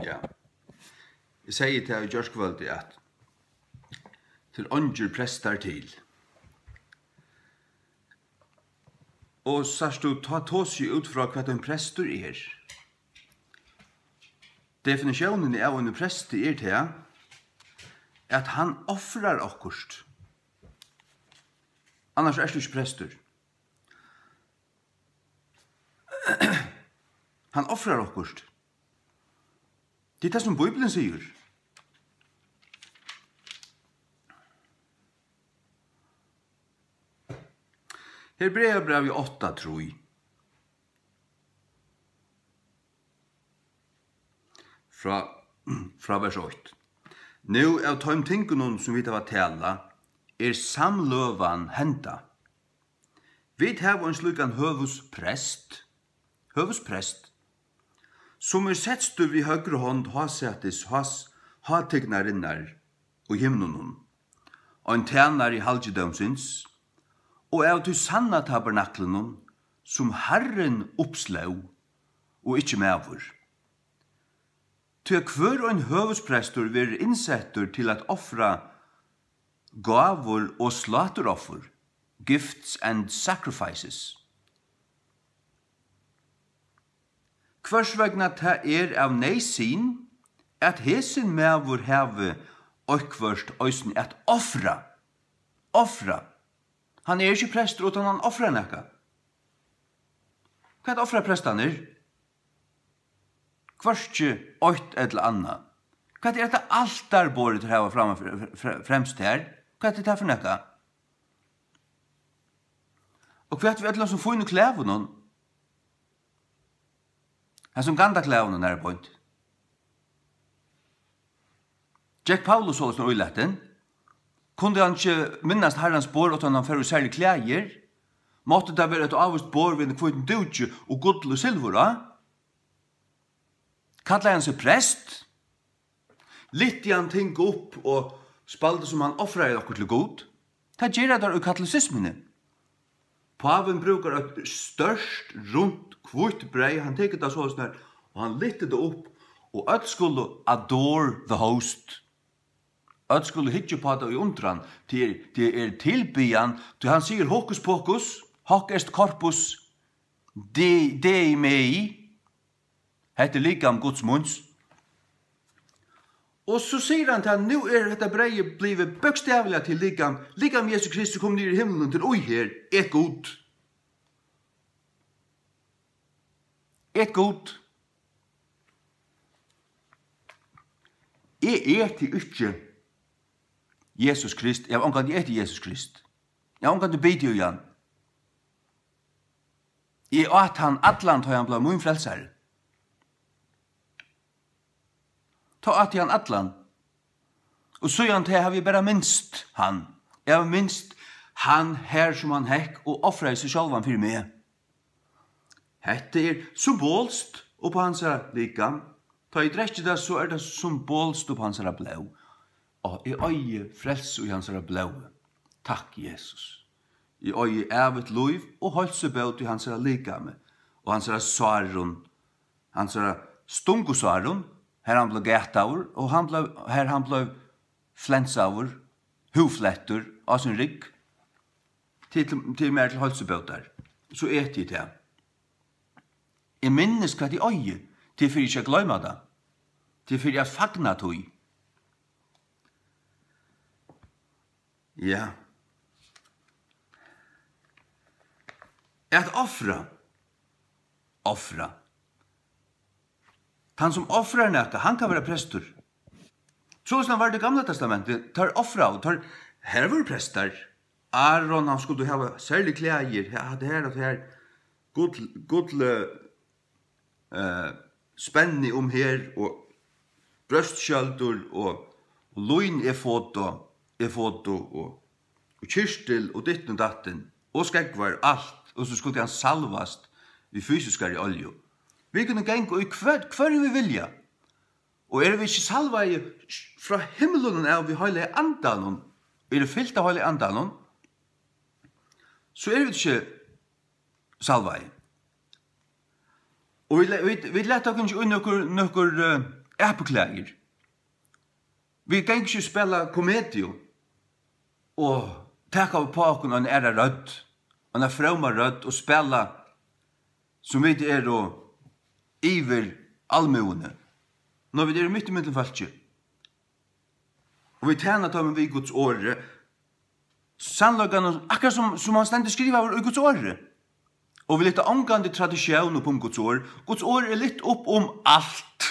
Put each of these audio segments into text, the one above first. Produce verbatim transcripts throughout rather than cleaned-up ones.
Ja. Eg segði tað í gjárkvøldið, at tað eru eingir prestar til. Og sært tú, tá tosi eg út frá, hvat ein prestur er. Definitiónin av einum presti er tað, at hann ofrar okkurt. Annars ert tú ikki prestur. Hann ofrar okkurt. Tað er tað, sum Bíblian sigur. Hebreabrævið átta trý. Frá, frá vers eitt. Nú av teim tingunum, sum vit hava talað, er samløgan henda. Vit hava ein slíkan høvuðsprest, høvuðsprest, sum er settur við høgru hond hásætis hás-, hátignarinnar í himlunum, ein tænari halgidómsins og av tí sanna tabernaklinum, sum Harrin uppsló og ikki maður. Tí at hvør ein høvuðsprestur verður innsettur til at ofra gávur og sláturoffur, gifts and sacrifices. Hvørs vegna tað er av neyðsyn, at hesin maður havi eitthvørt eisini at ofra. Ofra. Hann er ikki prestur, uttan hann ofrar nakað. Hvat ofra prestarnir? Hvørki eitt ella annað. Hvat er hetta altarborðið, teir hava framman fyri, fre-, fremst her? Hvat er tað fyri nakað? Og hvat við øllum sum fínu klæðunum? Hasum gandaklæðunum, nær beint. Gekk Paulus soleiðis nú ílatin? Kundi hann ikki minnast Harrans borð, uttan hann fór í serlig klæðir? Mátti tað vera eitt ávíst borð við einum hvítum dúki og gull og silvur á? Kallaði hann seg prest? Lyfti hann ting upp og spældi, sum hann ofraði okkurt til Gud? Tað gera teir í katolisismuni. Pávin brúkar eitt stórt, runt, hvítt breyð, hann tekur tað soleiðis nær, og hann lyftir tað upp, og øll skulu adore the host. Øll skulu hyggja upp á tað í undran, tí er, tí er tilbiðjan, tí hann sigur: Hokus pokus, hoc est corpus Dei, Dei mei, hetta er likam Guds míns. Og so sigur hann tað: Nú er hetta breyðið blivið bókstavliga til likam, likam Jesu Kristi, kom niður í himlin til í her, et Gud. Et Gud. Eg eti ikki Jesus Krist, eg havi ongantíð etið Jesus Krist. Eg havi ongantíð bitið í hann. Eg át hann allan, tá hann bleiv mín frelsari. Tá át eg hann allan. Og síðan tá havi eg bara minst hann. Eg havi minst hann her, sum hann hekk og ofraði seg sjálvan fyri meg. Hetta er symbolskt upp á hansara likam. Tá eg drekki tað, so er tað symbolskt upp á hansara blóð. Og eg eigi frelsu í hansara blóði. Takk, Jesus. Eg eigi ævigt lív og heilsubót í hansara likami og hansara sárum, hansara stungusárum, har hann bleiv gataður og hann bleiv, har hann bleiv flensaður, húðflettur á sín rygg, til, til, til mær til heilsubótar. So eti eg tað. Eg minnist, hvat eg eigi, tað er fyri ikki at gloyma tað. Tað er fyri at fagna tí. Ja. At ofra. Ofra. Tann sum ofrar nakað, hann kann vera prestur. Soleiðis var tað í Gamla Testamenti. Teir ofraðu, teir, her vóru prestar. Aron, hann skuldi hava serlig klæðir, he-, hatta her og tað her. Gull, gull, eh, eh, spenni um her og brjóstskjøldur og, og lín efodu, efodu og, og kyrtil og dittin og dattin og skógvar, alt, og so skuldi hann salvast við fysiskari olju. Vit kunnu ganga í hvør-, hvørjum vit vilja. Og eru vit ikki salvaði frá himlunum av við Heilaga Andanum, eru fylt av Heilaga Andanum, so eru vit ikki salvaði. Og vit, vit, vit lata okkum ikki í nøkur, nøkur, eh, apuklæðir. Vit ganga ikki og spæla komediu og taka upp á okkum eina aðra rødd, eina fróma rødd og spæla sum vit eru yvir almúguni. Nei, vit eru mitt ímillum fólki. Og vit tæna teimum við Guds orði, sannleikanum, akkurát sum, sum hann stendur skrivaður í Guds orði. Og vit lyfta ongantíð traditión upp um Guds orð. Guds orð er lyft upp um alt.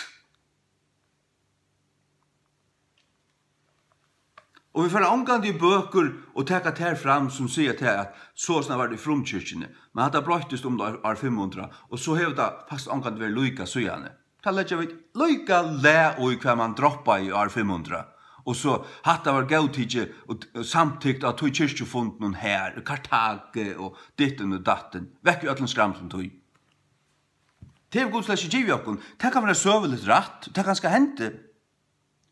Og vit fara ongantíð í bøkur og taka tær fram, sum siga tað, at sovorðið var í frumkirkjuni, men hatta broyttist um ár, ár fimm hundrað, og so hevur tað faktiskt ongantíð verið líka síðani. Tað leggja vit líka lag í, hvat mann droppaði í ár fimm hundrað. Og so, hatta var góðtikið og, og samtykt á tí kirkjufundinum her, í Kartagi og dittin og dattin. Vekk við øllum skramlinum tí. Tað hevur Gud slett ikki givið okkum. Tað kann vera søguligt rætt, tað kanska hendi.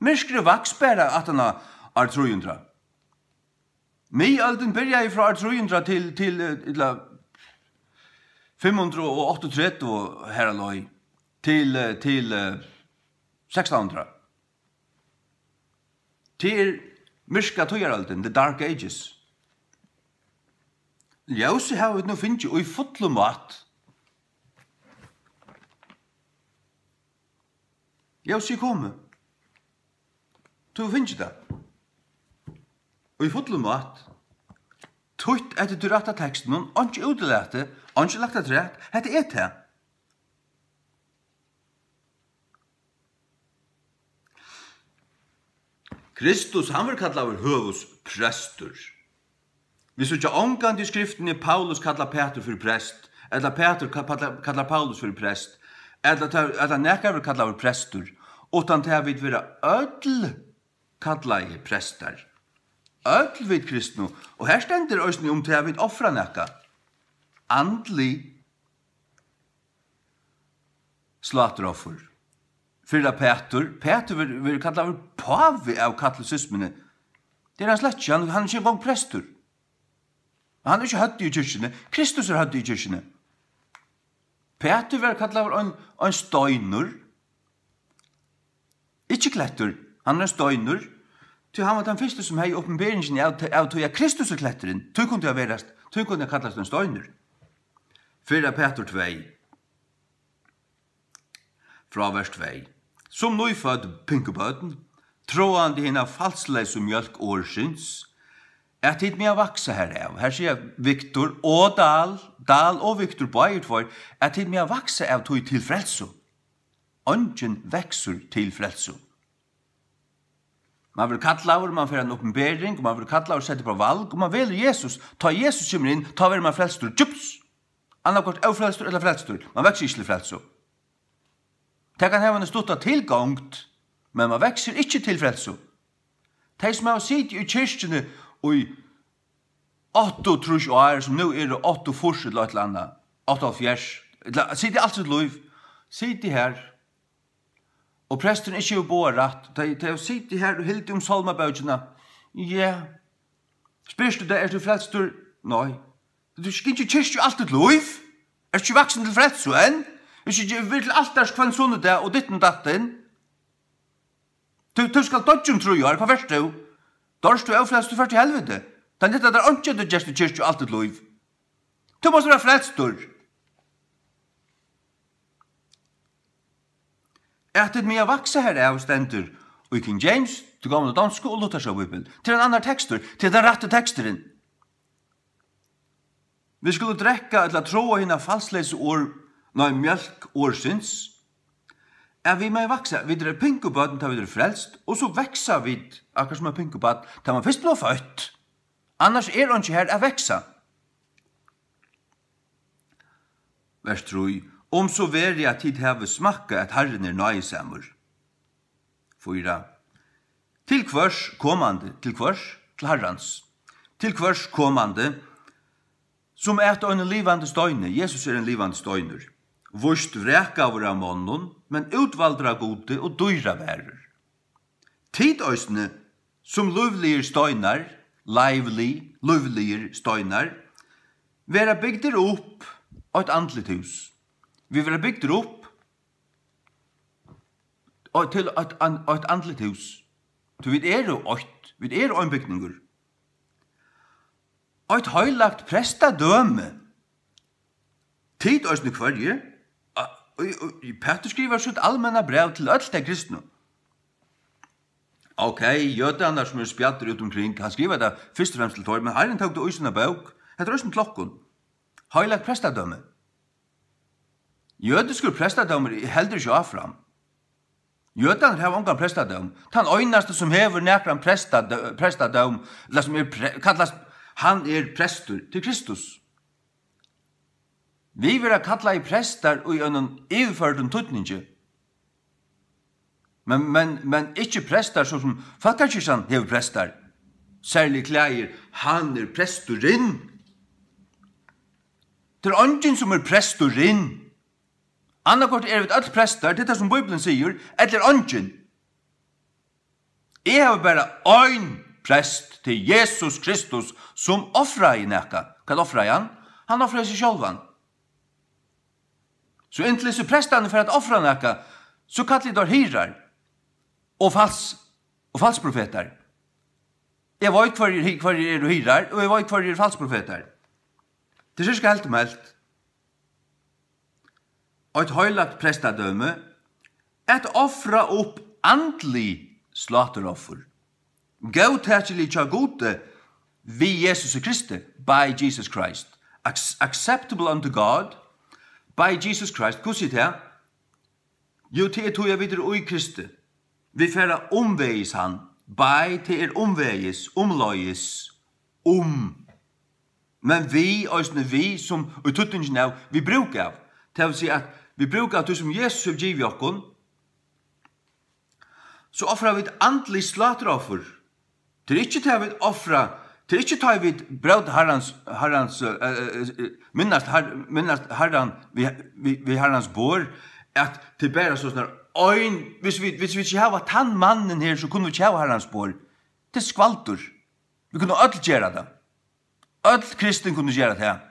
Myrkrið vaks bara aftan á ár trý hundrað. Miðøldin byrjaði frá ár trý hundrað til, til, eh, ella fimm hundrað og áttaogtretivu har á leið, til, eh, til, eh, sekstan hundrað. Tað er myrka tíðarøldin, the dark ages. Ljósið hava vit nú fingið í fullum vátt. Ljósið er komið. Tú hevur fingið tað. Og í fullum vátt. Tutt eftir tí rætta tekstinum, einki útilatið, einki lagt afturat. Hetta er tað. Kristus, hann verður kallaður høvuðsprestur. Vit síggja ongantíð í Skriftini Paulus kalla Pætur fyri prest, ella Pætur ka-, kalla, kallar Paulus fyri prest, ella ta-, ella nakar verður kallaður prestur, uttan tað vit verða øll kallaði prestar. Øll vit kristnu, og her stendur eisini um tað, vit ofra nakað. Andlig sláturoffur. Fyrra Pætur, Pætur verður, verður kallaður pávi av katolisismuni. Tað er hann slett ikki, hann, hann er ikki eingong prestur. Hann er ikki høvdið í kirkjuni, Kristus er høvdið í kirkjuni. Pætur verður kallaður ein, ein steinur. Ikki klettur, hann er ein steinur, tí hann var tann fyrsti, sum hevði opinberingina av, av tí, at Kristus er kletturin, tí kundi hann verast, tí kundi hann kallast ein steinur. Fyrra Pætur tvey, frá vers tvey. Sum nýfødd pinkubørn, tráandi hina falsleysu mjólk orðsins, at tit mega vaksa herav. Her siga Viktor og Dahl, Dahl og Viktor, báðir tveir, at tit mega vaksa av tí til frelsu. Eingin veksur til frelsu. Man verður kallaður, man fær eina opinbering, man verður kallaður, settur upp á val, og man velur Jesus. Tá Jesus kemur inn, tá verður man frelstur. Djups! Annaðhvørt ófrelstur ella frelstur. Man veksur ikki til frelsu. Tað kann hava eina stutta tilgongd, men man veksur ikki til frelsu. Tey, sum hava sitið í kirkjuni í áttaogtrýss ár, sum nú eru áttaogfýrs ella eitt ella annað, áttaoghálvfjerðs, ella sitið alt sítt lív, sitið har. Og presturin ikki hevur boðað rætt. Tey, tey hava sitið har og hildið um sálmabókina. Ja. Spyrst tú tey, ert tú frelstur? Nei. Tú skalt ikki í kirkju alt títt lív? Ert ikki vaksin til frelsu enn? Ikki, ikki, ver til altars hvønn sunnudag og ditten datten. Tú, tú skalt doyggja um trý ár, hvar fert tú? Doyrt tú ófrelstur, fert tú í helviti. Tað nyttar tær einki, at tú gerst í kirkju alt títt lív. Tú mást vera frelstur. At tit mega vaksa herav stendur í King James, tí gamla donsku og luthersku bíbel. Tað er ein annar tekstur, tað er tann rætti teksturin. Vit skulu drekka ella tráa hina falsleysu orð, nei, mjólk orðsins, at vit mega vaksa. Vit eru pinkubørn, tá vit eru frelst, og so vaksa vit, akkurát sum eitt pinkubarn, tá man fyrst blívur føtt. Annars er einki har at vaksa. Vers trý. Um so verið, at tit hava smakkað, at Harrin er náðisamur. Fýra. Til hvørs komandi, til hvørs? Til Harrans. Til hvørs komandi, sum at einum livandi steini, Jesus er ein livandi steinur, víst vrakaður av monnum, men útvaldur av Gudi og dýraverður. Tit eisini, sum lívligir steinar, lively, lívligir steinar, verða bygdir upp eitt andligt hús. Vit verða bygdir upp Og til eitt an-, eitt andligt hús. Tí vit eru eitt, vit eru ein bygningur. Eitt heilagt prestadømi. Tit eisini hvørji, a-, í, í, Pætur skrivar sítt almenna bræv til øll tey kristnu. Ok, jødarnar sum eru spjaddir út umkring, hann skrivar tað fyrst og fremst til teir, men Harrin tók tað í sína bók. Hetta er eisini til okkum. Heilagt prestadømi. Jødiskur prestadómur heldur ikki áfram. Jødarnir hava ongan prestadóm. Tann einasti sum hevur nakran prestadø-, prestadóm, ella sum er pre-, kallast, hann er prestur, tað er Kristus. Vit verða kallaðir prestar í einum yvirførdum týdningi. Men, men, men ikki prestar, so sum Fólkakirkjan hevur prestar, serlig klæðir, hann er presturin. Tað er eingin sum er presturin. Annaðhvørt eru vit øll prestar, tað er tað sum Bíblian sigur, ella er eingin. Eg havi bara ein prest, tað er Jesus Kristus, sum ofraði nakað. Hvat ofraði hann? Hann ofraði seg sjálvan. So inntil hesir prestarnir fara at ofra nakað, so kalli eg teir hýrar og fals-, og falsprofetar. Eg veit, hvørjir hy-, hvørjir eru hýrar, og eg veit, hvørjir eru falsprofetar. Tað er ikki heilt um helt. Eitt heilagt prestadømi, at ofra upp andlig sláturoffur, góðtakilig hjá Gudi við Jesusi Kristi, by Jesus Christ, ac-, acceptable unto God, by Jesus Christ. Hvussu er tað? Jú, tað er tí, at vit eru í Kristi. Vit fara umvegis hann. By, tað er umvegis, umleiðis, um. Men við, eisini við, sum í týdningin av, við brúk av. Tað vil siga, at við brúk av tí, sum Jesus hevur givið okkum, so ofra vit andlig sláturoffur. Tað er ikki tað, vit ofra, tað er ikki tá, vit brót Harrans, Harrans, eh, eh, eh, minnast Har-, minnast Harran við, við, við Harrans borð, at tað er bara so snar ein, hvis vit, hvis vit ikki hava tann mannin her, so kunnu vit ikki hava Harrans borð. Tað er skvaldur. Vit kunnu øll gera tað. Øll kristin kunnu gera tað.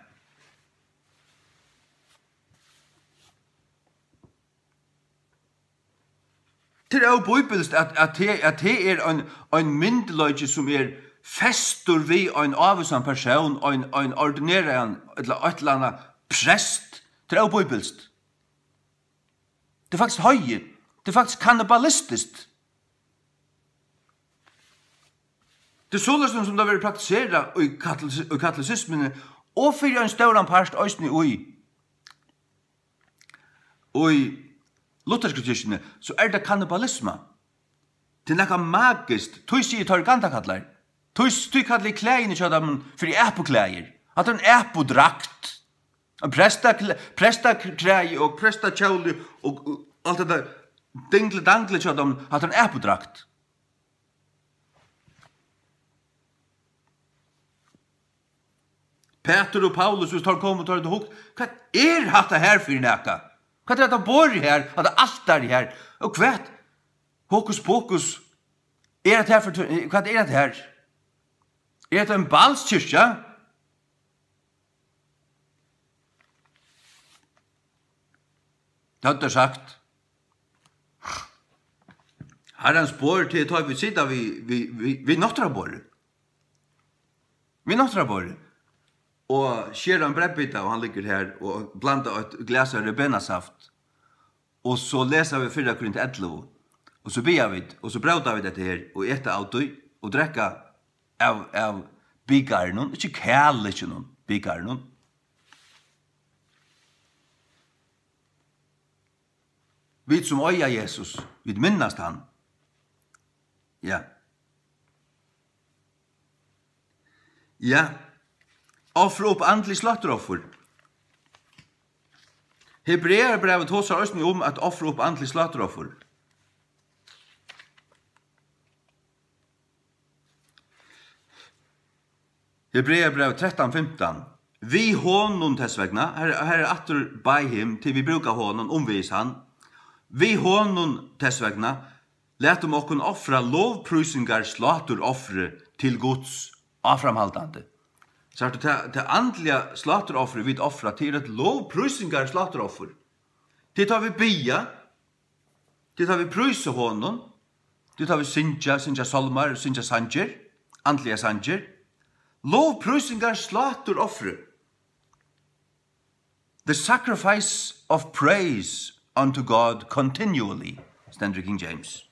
Tað er óbíbilskt, at, at tað, at tað er ein, ein myndugleiki, sum er festur við ein ávísan persón, ein, ein ordineraðan ella eitt ella annað prest. Tað er óbíbilskt. Tað er faktiskt heiðið. Tað er faktiskt kannibalistiskt. Tað er soleiðis, sum tað verður praktiserað í katholis-, í katholisismuni, og fyri ein stóran part eisini í, í luthersku kirkjuni, so er tað kannibalisma. Tað er nakað magiskt. Tí siga teir gandakallar. Tí, tí kalla eg klæðini hjá teimum fyri apuklæðir. Hatta er ein apudrakt. Ein prestaklæ-, prestaklæði og prestakjóli og, og alt hetta dingli-dangli hjá teimum. Hatta er ein apudrakt. Pætur og Paulus, hvis teir komu, teir høvdu hugt, hvat er hatta her fyri nakað? Hvat er hatta borðið her, hatta altarið her? Og hvat? Hokus pokus. Er hatta her fyri, hvat er hatta her? Er hatta ein Baalskirkja? Tað høvdu teir sagt. Harrans borð, tað er tá, vit sita við, við, við, við nátturðaborðið. Við nátturðaborðið. Og skera ein breyðbita, og hann liggur her, og blanda eitt glas av ribenasaft. Og so lesa vit fyrra Korint ellivu. Og so biðja vit, og so bróta vit hetta her, og eta av tí, og drekka av, av bikarinum, ikki kalikinum, bikarinum. Vit sum eiga Jesus, vit minnast hann. Ja. Ja. Ofra upp andlig sláturoffur. Hebrearabrævið tosar eisini um at ofra upp andlig sláturoffur. Hebrearabrævið trettan fimtan. Við honum tess vegna, her, her er aftur by him, tí vit brúka honum, umvegis hann. Við honum tess vegna, latum okkum ofra lovprísingar sláturoffrið til Guds áframhaldandi. Sært tú, tað, tað andliga sláturoffrið vit ofra, tað er eitt lovprísingar sláturoffur. Tað er tá vit biðja, Tí tá vit prísa honum, tí tá vit syngja, syngja sálmar, syngja sangir, andligar sangir, lovprísingar, sláturoffur. The sacrifice of praise unto God continually, stendur í King James.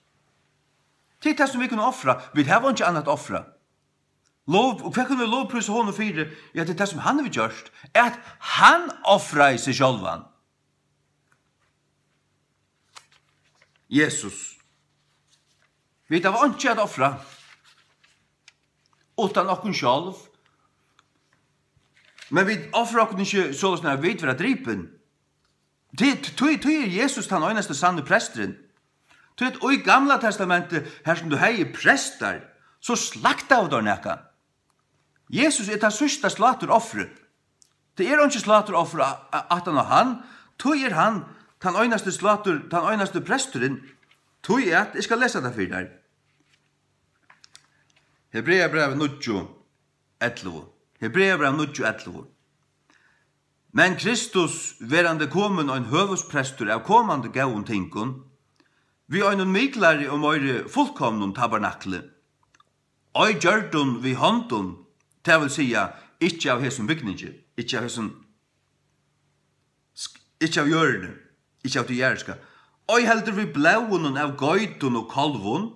Tað er tað, sum vit kunnu ofra. Vit hava einki annað at ofra. Lov, og hvat kunnu vit lovprísa honum fyri? Ja, tað er tað, sum hann hevur gjørt, at hann ofraði seg sjálvan. Jesus. Vit hava einki at ofra uttan okkum sjálv. Men vit ofra okkum ikki soleiðis, at vit verða dripin. Tí, tí, tí er Jesus tann einasti sanni presturin. Tí at í Gamla Testamenti, har sum tú hevði prestar, so slaktaðu teir nakað. Jesus er tað síðsta sláturoffrið. Tað er einki sláturoffur a-, a-, aftan á hann, tí er hann tann einasti slátur-, tann einasti presturin. Tí at, eg skal lesa tað fyri tær. Hebreabrævið níggju, ellivu. Hebreabrævið níggju, ellivu. Men Kristus, verandi komin ein høvuðsprestur av komandi góðum tingum, við einum miklari og meiri fullkomnum tabernakli, ei gjørdum við hondum, tað vil siga, ikki av hesum bygningi, ikki av hesum sk-, ikki av jørðini, ikki av tí jarðiska, ei heldur við blóðinum av geitum og kálvum,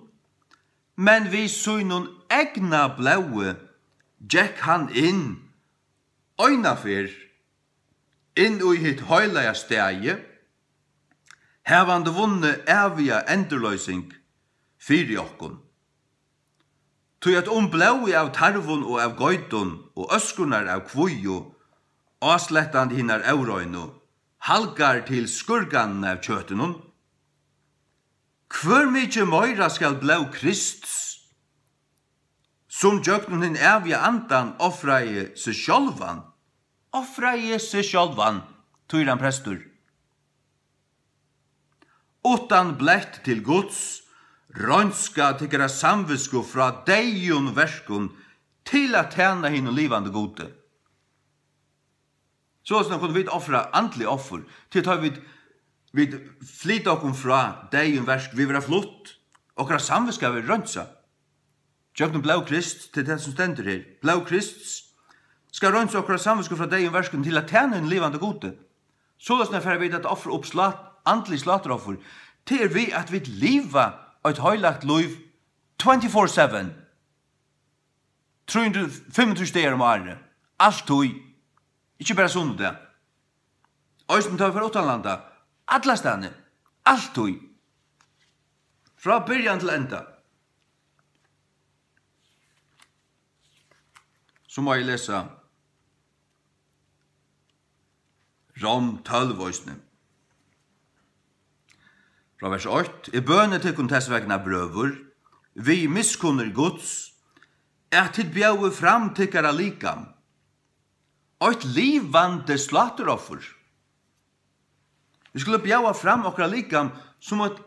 men við sínum egna blóði gekk hann inn eina ferð inn í hitt heilaga staðið, havandi vunnið æviga endurloysing fyri okkum. Tí at um blóðið av tarvum og av geitum og øskurnar av kvígu, áslettandi hinnar óreinu, halgar til skírganina av kjøtinum, hvør mikið meira skal blóð Krists, sum gjøgnum hin æviga Andan ofraði seg sjálvan, ofraði seg sjálvan, tí er hann prestur, uttan blett til Guds, reinska tykkara samvitsku frá deyðum verkum, til at tæna hinum livandi Gudi. Soleiðis kunnu vit ofra andlig offur, tí tá vit, vit flyta okkum frá deyðum verk, vit verða flutt, okkara samvitska verður reinsað. Gjøgnum blóð Krists, til tað sum stendur her. Blóð Krists skal reinsa okkara samvitsku frá deyðum verkum til at tæna hinum livandi Gudi. Soleiðis fara vit at ofra upp slát-, andlig sláturoffur. Tað er við, at vit liva eitt heilagt lív twenty-four seven. Trý hundrað og fimmogtrýss dagar um árið. Altíð. Ikki bara sunnudag. Eisini tá vit fara uttanlanda. Allastaðni. Altíð. Frá byrjan til enda. So má eg lesa Rom tólv eisini. Frá vers eitt: Eg bøni tykkum tess vegna, brøður, við miskunnir Guds, at tit bjóði fram tykkara likam, eitt livandi sláturoffur. Vit skulu bjóða fram okkara likam sum eitt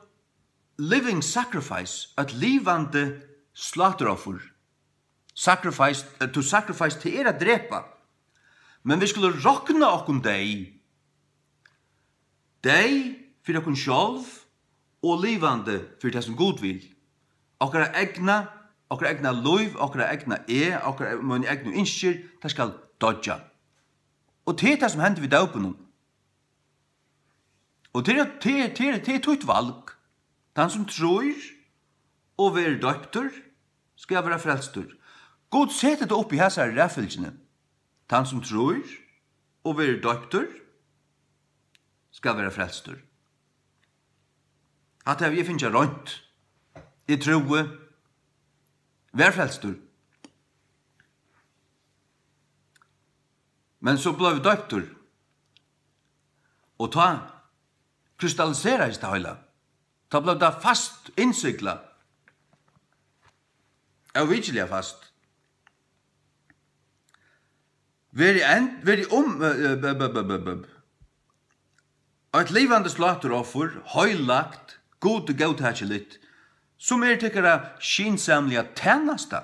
living sacrifice, eitt livandi sláturoffur. Sacrifice, eh, to sacrifice, tað er at drepa. Men vit skulu rokna okkum deyð. Deyð fyri okkum sjálv og livandi fyri tað, sum Gud vil. Okkara egna, okkara egna lív, okkara egna eg, okkara, míni egnu ynskir, tað skal doyggja. Og tað er tað, sum hendir við dópinum. Og tað er, tað er, tað er, tað er títt val. Tann sum trýr og verður doyptur, skal verða frelstur. Gud setir tað upp í hasari raðfylgjuni. Tann sum trýr og verður doyptur, skal verða frelstur. Hatta havi eg fingið roynt. Eg trúði, var frelstur. Men so bleiv eg doyptur. Og tá krystalliseraðist tað heila. Tá bleiv tað fast innsiglað. Óvikiliga fast. Verið enn, verið um, eh, eh, b-, b-, b-, b-, b-, eitt livandi sláturoffur, heilagt, Gudi góðtækiligt, sum er tykkara skynsamliga tænasta.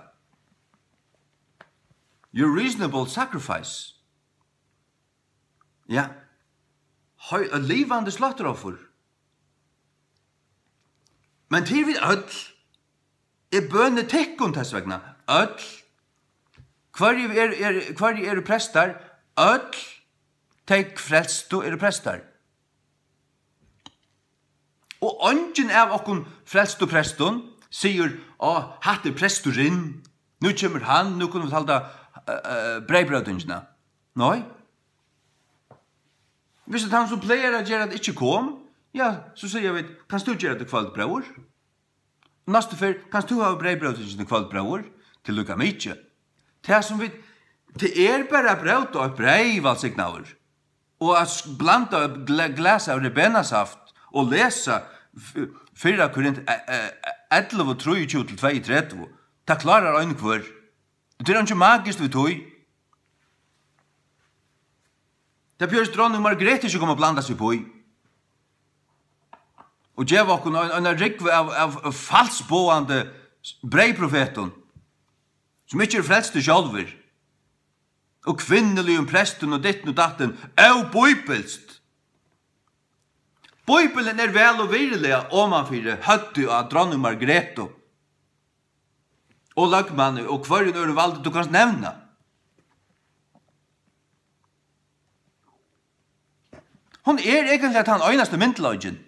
Your reasonable sacrifice. Ja. Hei-, eitt livandi sláturoffur. Men til vit øll, eg bøni tykkum tess vegna, øll, hvørji er, er, hvørji eru prestar? Øll tey frelstu eru prestar. Og eingin av okkum frelstu prestum sigur: "Á, hatta er presturin. Nú kemur hann, nú kunnu vit halda, eh, eh, breyðbrótingina." Nei. Viss at hann sum plagar at gera tað ikki kom, ja, so siga vit: "Kanst tú gera tað í kvøld, bróðir? Næstu ferð, kanst tú hava breyðbrótingina í kvøld, bróðir?" Til líka mikið. Tað sum vit, tað er bara at bróta eitt breyð, vælsignaður. Og at s-, blanda eitt gla-, glas av ribenasaft og lesa f-, fyrra Korint, eh, eh, ellivu, trýogtjúgu til tveyogtretivu. Tað klárar ein hvør. Tað er einki magiskt við tí. Tað behøvist dronning Margrethe ikki koma og blanda seg upp í. Og geva okkum ein, eina rúgvu av, av, av falsboðandi breyðprofetum, sum ikki eru frelstir sjálvir. Og kvinnuligum prestum og ditten og datten, óbíbilskt. Bíbilin er væl og virðiliga omanfyri høvdið á dronning Margrethe og løgmanni og hvørjum øðrum valdi tú kanst nevna. Hon er eigentliga tann einasti myndugleikin.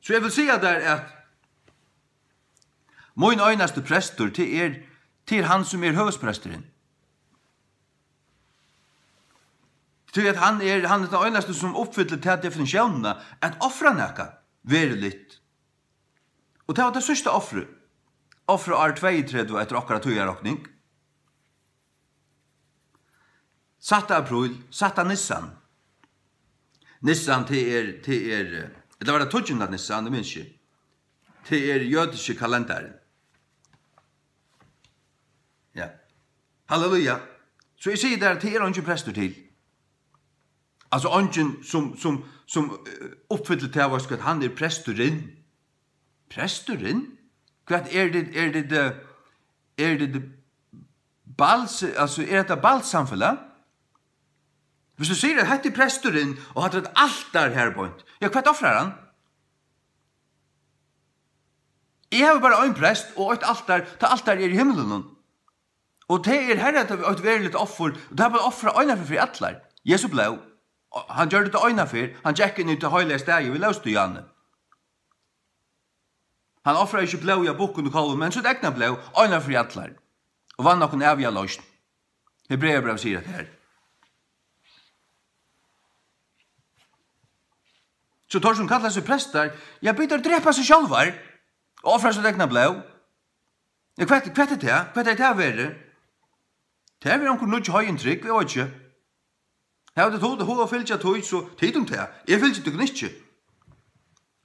So eg vil siga tær, at mín einasti prestur, tað er, tað er hann, sum er høvuðspresturin. Tí at hann er, hann er tann einasti, sum uppfyllir ta definitiónina, at ofra nakað veruligt. Og tað var tað síðsta ofrið. Ofrið ár tveyogtretivu eftir okkara tíðarrokning. Sætta apríl, sætta Nissan. Nissan, tað er, tað er, eh, ella var tað tíggjunda Nissan, eg minnist ikki. Tað er jødiski kalendarin. Ja. Halleluja. So eg sigi tær, tað er eingin prestur til. Altso, eingin sum, sum, sum, eh, uppfyllir tað, veitst hvat, hann er presturin. Presturin? Hvat er tað, er tað, eh, er tað Bals-, altso, er hetta Bals-samfelag? Viss tú sigur, at hetta er presturin, og hatta er eitt altar her beint, ja, hvat ofrar hann? Eg havi bara ein prest og eitt altar, tað altar er í himlinum. Og tað er her eitt, eitt veruligt offur, og tað er bara ofrað eina ferð fyri allar. Jesu blóð. Og hann gjørdi tað eina ferð, hann gekk inn í tað heilaga staðið við lógstíðani. Hann ofraði ikki blóðið av bukkum og kálvum, men sítt egna blóð, eina ferð fyri allar. Og vann okkum æviga loysn. Hebreabrævið sigur hetta her. So teir sum kalla seg prestar, ja, biður drepa seg sjálvar og ofra sítt egna blóð. Ja, hvat, hvat er tað? Hvat er tað verið? Tað er onkur nýggj høgin trúgv, eg veit ikki. Hava tit hug, hug at fylgja tí, so tit um tað. Eg fylgi tykkum ikki.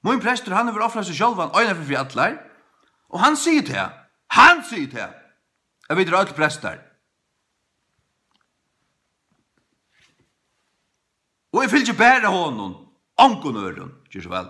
Mín prestur, hann hevur ofrað seg sjálvan eina ferð fyri allar, og hann sigur tað. Hann sigur tað, at vit eru øll prestar. Og eg fylgi bara honum, ongum øðrum. Ger so væl.